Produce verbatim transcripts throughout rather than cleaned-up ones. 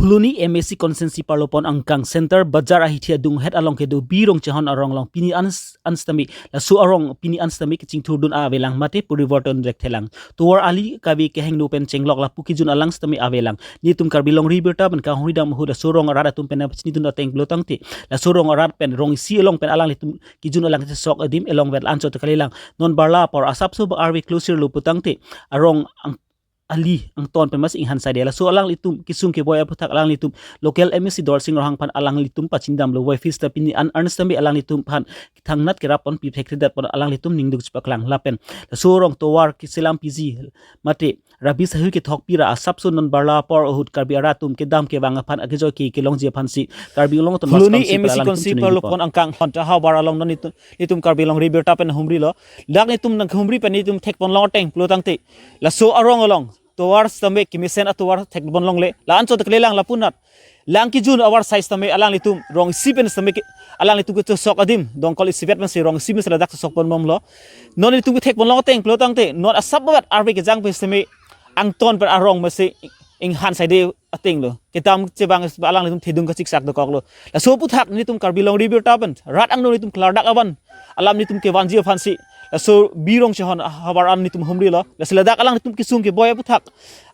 Phuloni M A C constituency parlopon angkang Center Bazar ahithi adunghet along kedo Birong Chehon arong along pini ans-, anstami, laso arong pini anstami kechingthurdun avelang mate poriborton rekthelang. Tovar ali kave kehingno pen chenglok lapu kejun alang stami avelang. Nelitum Karbi Longri Abirta pen kahumri dam ahut laso arong arat atum pen pachinidun ateng pulo tangte, laso arong arat pen rong isi along pen alanglitum kejun alang chesok adim elong vet anchot kalilang. Non barla apor asapso ba arve klosirlo putangte, arong ang-, ali angton pen mas inghan saide. Laso alanglitum kesung keboi aphuthak alanglitum local M A C Dorsing Ronghang aphan alanglitum pachinidamlo. Wai fista pini an arnstami alanglitum aphan thangnat kerap pon pi phek ridat pon alanglitum ningduk chepaklang lapen laso arong tovar keselam piji mate rabi sahui kethok pira asapso non barla apor ahut Karbi arat atum kedam kevang aphan akejoi ke kelongji aphansi Karbi Anglong Autonomous Phuloni Council M A C pen alangtum constituency chining parlopon angkang Honta habar along non nelitum, nelitum Karbi Longri Abirta pen humrilo. Dak nelitum nang humri pen nelitum thekpon long ateng pulo tangte, laso arong along tovar stami kemesen atovar thekpon longle. La anchot kalilang lapunat lang kejun avar sai stami alanglitum rong isi pen stami ke alanglitum kechesok adim dongkol isivet pensi rong isi pensi ladak chesok ponbomlo. Non nelitum kethekpon long ateng pulo tangte, non asap bat arve kejang pen stami angton pen arong masi inghan saide atenglo. Kedam chevang alanglitum thedung kachiksak dokoklo. Laso aphuthak nelitum Karbi Longri Abirta pen rat angno nelitum klardak aban alam nelitum kevanji aphansi laso Birong Chehon havar an nelitum humrilo. Lasi ladak alanglitum kesung keboi aphuthak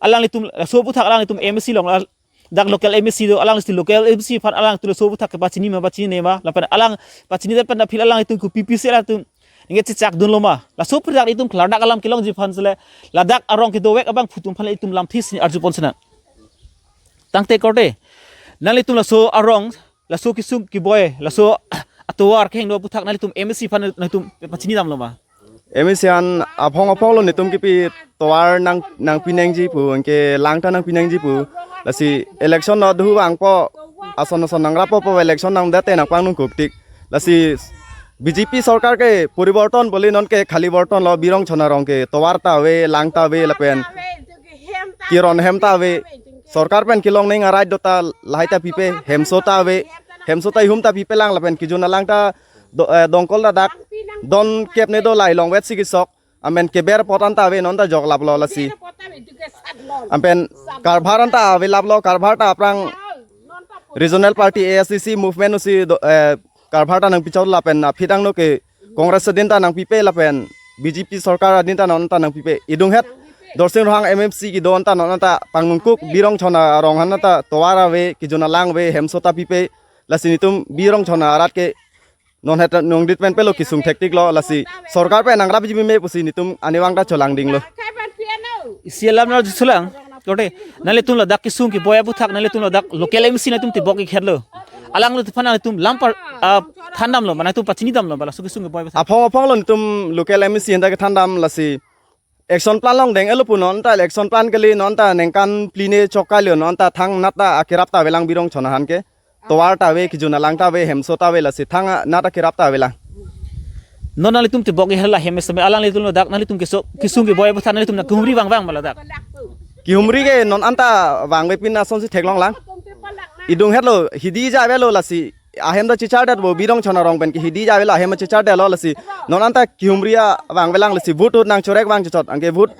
alanglitum, laso aphuthak alanglitum M A C along, dak local M A C do, alang si local M A C aphan alanglitum laso aphuthak kepachini ma pachinine ma lapen alang pachinine pen aphi alanglitum kopi pisi alanglitum ingke chechakdunlo ma. Laso aphuthak nelitum klardak alam kelongji aphansi le ladak arong kedovek abangphu atum aphan nelitum lamthe si arjupon sinang. Tangte korte, nanglitum laso arong, laso kesung keboi, laso atovar kehingno aphuthak nanglitum M A C aphan nangtum pachinidamlo ma? M A C an aphong aphonglo nelitum kipi tovar nang, nangpinangji pu, anke lang ta nangpinangji pu. Lasi election nodhu vangpo, ason ason nangrapo pu election nangdate nangpang nungkuk tik. Lasi B J P sorkar ke poriborton boli non ke khali bortonlo, Birong Chehon arong ke tovar ta ave, lang ta ave lapen kiron hem ta ave. Sorkar pen kelong ning arai do ta lahai ta pipe, hemso ta ave, hemso ta ihum ta pipelang lapen kejun alang ta do, eh, dongkol ta dak don kep ne do, lai longvet si kesok. Amen keber pot an ta ave, non ta joklaplo lasi. Amen karbar an ta ave laplo, karbar ta aphrang regional party A S D C movement usi do, eh, karbar ta nangpichot lapen aphi tangno ke Congress adin ta nangpipe lapen B J P sorkar adin ta non ta nangpipe. Idunghet Dorsing Ronghang M M C kedo an ta non ta pangnungkuk, Birong Chehon arong han ta tovar ave, kejun alang ave, hemso ta pipe. Lasi nelitum Birong Chehon arat ke non het nongdit pen pelo kesung thektiklo, lasi sorkar pen nangrapji meme pusi nelitum anivang ta cholangdinglo. Isi alam nangjusulang. Korte, nanglitum ladak kesung keboi aphuthak, nanglitum ladak local M A C nangtum tebok ikherlo. Alanglitum aphan nangtum lam par, ah, thandamlo ma, nangtum pachinidamlo ma laso kesung keboi aphuthak? Aphong aphonglo nelitum local M A C anta kethandam, lasi action plan longdeng-etlo pu, non ta action plan kali, non ta ningkan phli ne chok kali, non ta thangnat ta akerap ta avelang Birong Chehon ahan ke. Tovar ta ave, kejun alang ta ave, hemso ta ave, lasi thangnat akerap ta avelang. Non nanglitum tebok iherla hem esme alanglitum ladak nanglitum keso kesung keboi aphuthak nanglitum nangkehumri vangvang ma ladak? Kehumri ke non anta vangve pin asonsi theklonglang. Idunghetlo hidi ja avelo lasi ahem ta chechardetpo, Birong Chehon arong pen ke hidi ja avelo ahem chechardetlo lasi. Non anta kehumri avangvelang lasi vote ut nangchorek vang chechot anke vote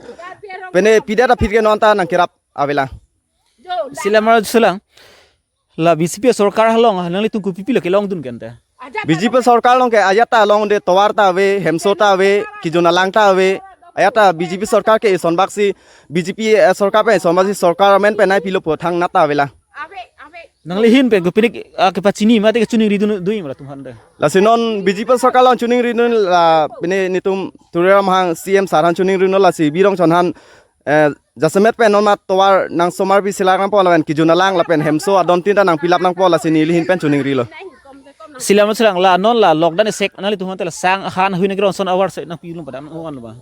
pene pidet aphi ke non ta nangkerap avelang. Isi alam nangjusulang. La B J P sorkar along nanglitum kopi pilo kelongdun kente? B J P sorkar along ke ajat ta along de tovar ta ave, hemso ta ave, kejun alang ta ave. Ajat ta B J P sorkar ke isonbak si, B J P, eh, sorkar pen isonbak si sorkar amen pen nai pilo pu thangnat ta avelang. Nangli ahin pen kopi nik, ah, kepachini mate kechiningri dun dui ma latum aphan de? Lasi non B J P sorkar along chiningridun la pene nelitum Tuliram Ronghang C M sir aphan chiningridun, lasi Birong Chehon ahan, eh, jasemet pen non ma tovar nangsomar pi selak nangpo lapen kejun alang lapen hemso adon tin ta nangpilap nangpo, lasi neli ahin pen chiningrilo. Isi alam nangjusulang, la non la lockdown esek nanglitum aphan te la sang han hui nangkeron ason avar se nangpilung padam ong an lo ba?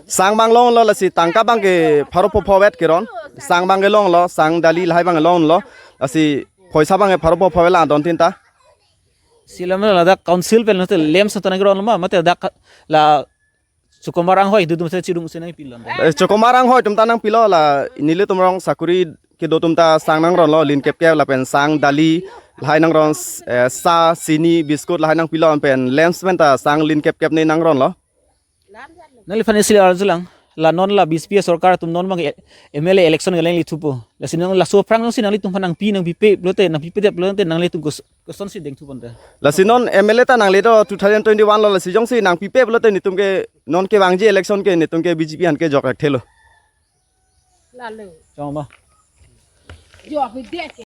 Sang abang longlo, lasi tangka abang ke pharo pho pho vet keron. Sang abang ke longlo, sang dali lahai abang longlo. Lasi poisa abang ke pharo pho pho vet la adon tin ta. Isi alam ladak council pen te lamps ta nangkeronlo ma, mate dak la Chokomar anghoi dudum se chidung se nangpilo? Eh, Chokomar anghoi atum ta nangpilo, la nelitum rong sakuri kedo atum ta sang nangronlo, lin kep kep lapen sang dali lahai nangron, eh, sa, sini, biscuit lahai nangpilo pen lamps pen ta sang lin kep kep ne nangronlo. Nangliphan isi alam nangjusulang. la non la B J P sorkar atum non bang e-, M L A election kelang lithupo. Lasi non laso aphrang si nanglitum aphan nangpi nangpipe pulote nangpipedet pulote nanglitum kos-, kosonsi dengthu ponte. Lasi non M L A ta nangle do two thousand twenty-one lo, lasi jongsi nangpipe pulote netum ke non kevangji election ke netum ke B J P aphan ke jok rakthe lo. Lalu. Chong ma. Jok bidet.